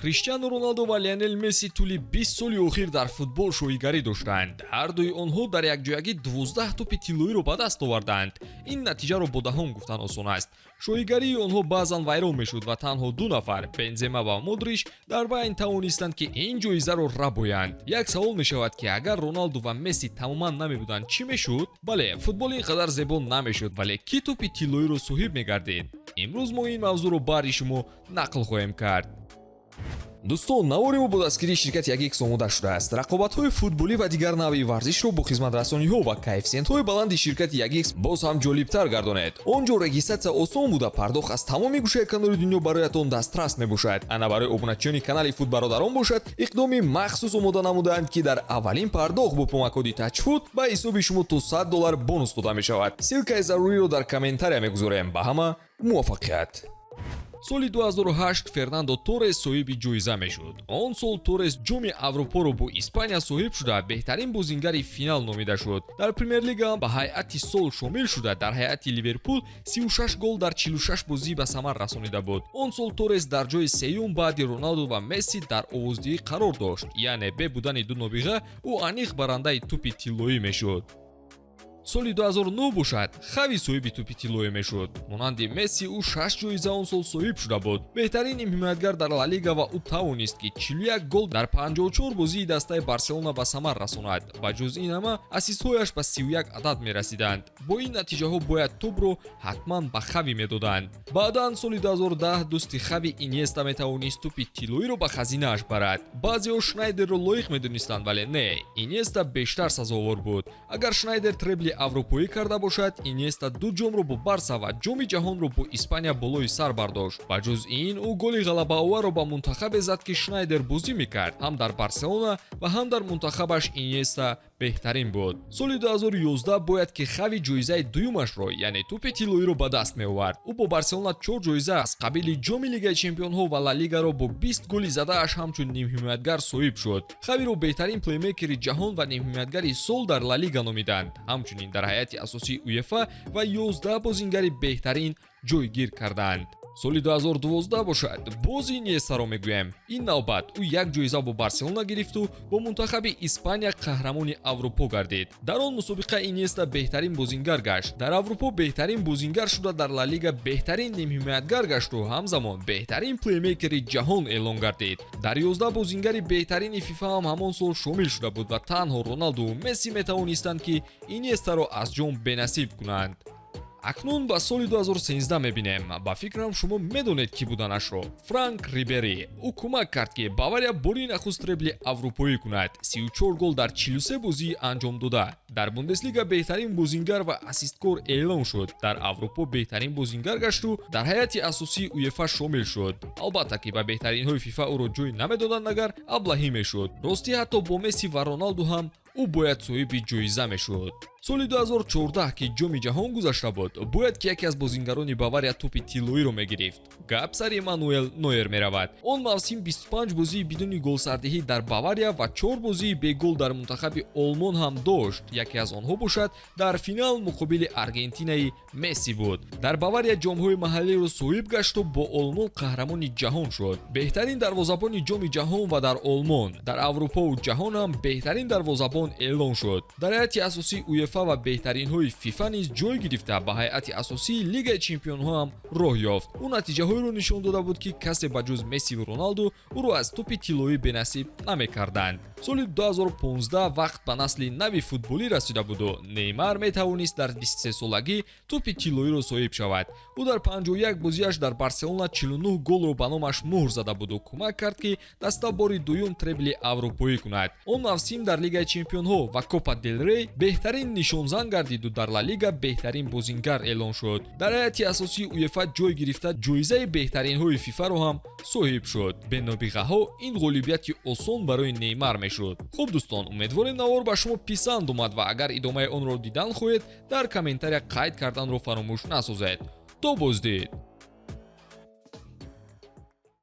Криштиану Роналдо ва Лионел Месси тӯли 20 соли охир дар футбол шоҳигарӣ доштанд. Ҳардуи онҳо дар якҷоягӣ 12 тӯпи тиллоиро ба даст оварданд. Ин натиҷаро бо даҳон гуфтан осон аст. Шоҳигарии онҳо баъзан вайрон мешуд ва танҳо ду нафар, Бензема ва Модрич, дар байн тавонистанд, ки ин ҷоизаро рабоянд. Як савол мешавад, ки агар Роналду ва Месси тамоман намебуданд, чӣ мешуд? Бале, футбол ин қадар зебо намешуд, вале кӣ тӯпи тиллоиро соҳиб мегардид? Имрӯз мо ин мавзӯъро баҳри шумо нақл хоҳем кард. Дӯстон, навори мо бо дастгирии ширкати Ягикс омода шудааст. Рақобатҳои футболӣ ва дигар навъи варзишро бо хизматрасониҳо ва коэффисиентҳои баланди ширкати Ягикс боз ҳам ҷолибтар гардонед. Он ҷо регистрация осон буда, пардохт аз тамоми гӯшаи канори дунё бароятон дастрас мебошад. Ана, барои обуначиёни канали Футбародарон бошад, иқдоми махсус омода намудаанд, ки дар аввалин пардохт бо промокоди Тачфуд ба ҳисоби шумо то 100 доллар бонус дода мешавад. Ссылкаи заруриро дар комментария мегузорем. Ба ҳама муваффақият! Соли 2008 Фернандо Торрес соҳиби ҷоиза мешуд. Он сол Торрес Ҷоми Аврупоро бо Испания соҳиб шуда, беҳтарин бозингари финал номида шуд. Дар Премер-лига ба ҳайати сол шомил шуда, дар ҳайати Ливерпул 36 гол дар 46 бозӣ ба самар расонида буд. Он сол Торрес дар ҷои сеюм баъди Роналду ва Месси дар овоздиҳӣ қарор дошт, яъне бе будани ду нобиға ӯ аниқ барандаи тӯпи тиллоӣ мешуд. Соли 2009 бошад, Хави соҳиби тӯпи тиллоӣ мешуд. Монанди Месси, ӯ шаш ҷоиза он сол соҳиб шуда буд. Беҳтарин нимҳимоятгар дар Ла Лига, ва ӯ тавонист, ки 41 гол дар 54 бозии дастаи Барселона ба самар расонад. Ба ҷуз ин ҳама, ассистҳояш ба 31 адад мерасиданд. Бо ин натиҷаҳо бояд тӯбро ҳатман ба Хави медоданд. Баъдан, соли 2010, дӯсти Хави Иньеста метавонист тӯпи тиллоиро ба хазинааш барад. Баъзеҳо Шнайдерро лоиқ медонистанд, вале не, Иньеста бештар сазовор буд. Агар Шнайдер требли аврупоӣ карда бошад, Иньеста ду ҷомро бо Барса ва Ҷоми Ҷаҳонро бо Испания болои сар бардошт. Ба ҷуз ин, ӯ голи ғалабаоварро ба мунтахабе зад, ки Шнайдер бозӣ мекард. Ҳам дар Барселона ва ҳам дар мунтахабаш Иньеста беҳтарин буд. Соли 2011 бояд ки Хави ҷоизаи дуюмашро, яъне тӯпи тиллоиро, ба даст меовард. Ӯ бо Барселона чор ҷоиза аз қабили Ҷоми Лигаи Чемпионҳо ва Ла Лигаро бо 20 голи задааш ҳамчун нимҳимоятгар соҳиб шуд. Хавиро беҳтарин плеймейкери ҷаҳон ва нимҳимоятгари сол дар Ла Лига номиданд. Ҳамчунин дар ҳайати асосии УЕФА ва 11 бозингари беҳтарин ҷойгир карданд. Соли 2012 бошад, боз Иньестаро мегӯем. Ин навбат ӯ як ҷоиза бо Барселона гирифту бо мунтахаби Испания қаҳрамони Аврупо гардид. Дар он мусобиқа Иньеста беҳтарин бозингар гашт, дар Аврупо беҳтарин бозингар шуда, дар Ла Лига беҳтарин нимҳимоятгар гашту ҳамзамон беҳтарин плеймейкери ҷаҳон эълон гардид. Дар 11 бозингари беҳтарини ФИФА ҳам ҳамон сол шомил шуда буд ва танҳо Роналдуву Месси метавонистанд, ки Иньестаро аз ҷом бенасиб кунанд. Акнун ба соли 2013 мебинем. Ба фикрам, шумо медонед, кӣ буданашро. Франк Рибери. Ӯ кӯмак кард, ки Бавария бори нахуст требли аврупоӣ кунад. 34 гол дар 43 бозии анҷом дода. Дар Бундеслига беҳтарин бозингар ва ассисткор эълон шуд, дар Аврупо беҳтарин бозингар гашту дар ҳайати асосии УЕФА шомил шуд. Албатта, ки ба беҳтаринҳои ФИФА ӯро ҷой намедоданд, агар аблаҳӣ мешуд. Ростӣ, ҳатто бо Месси ва Роналду ҳам ӯ бояд соҳиби ҷоиза мешуд. Соли 2014, ки Ҷоми Ҷаҳон гузашта буд, бояд ки яке аз бозингарони Бавария тӯпи тиллоиро мегирифт. Гап сари Мануэл Нойер меравад. Он мавсим 25 бозии бидуни голсардиҳӣ дар Бавария ва 4 бозии бегол дар мунтахаби Олмон ҳам дошт. Яке аз онҳо бошад, дар финал муқобили Аргентинаи Месси буд. Дар Бавария ҷомҳои маҳаллиро соҳиб гашту бо Олмон қаҳрамони ҷаҳон шуд, беҳтарин дарвозабони Ҷоми Ҷаҳон ва дар Олмон, дар Аврупову ҷаҳон ҳам беҳтарин дарвозабон эълон шуд. Дар ҳайати асосии УЕФА ва беҳтаринҳои ФИФА низ ҷой гирифта, ба ҳайати асосии Лигаи Чемпионҳо ҳам роҳ ёфт. Ӯ натиҷаҳоеро нишон дода буд, ки касе ба ҷуз Мессиву Роналду ӯро аз тӯпи тиллоӣ бенасиб намекарданд. Соли 2015 вақт ба насли нави футболӣ расида буду Неймар метавонист дар 23-солагӣ тӯпи тиллоиро соҳиб шавад. Ӯ дар 51 бозиаш дар Барселона 49 голро ба номаш муҳр зада буду кӯмак кард, ки даста бори дуюм требли аврупоӣ кунад. Он мавсим дар Лигаи Чемпионҳо ва Копа дел Рей беҳтарин нишонзан гардиду дар Ла Лига беҳтарин бозингар эълон шуд. Дар ҳайати асосии УЕФА ҷой гирифта, ҷоизаи беҳтаринҳои ФИФАро ҳам соҳиб шуд. Бенобиғаҳо ин ғолибияти осон барои Неймар мешуд. Хуб, дӯстон, умедворем, навор ба шумо писанд омад ва агар идомаи онро дидан хоҳед, дар комментария қайд карданро фаромӯш насозед. То боздид.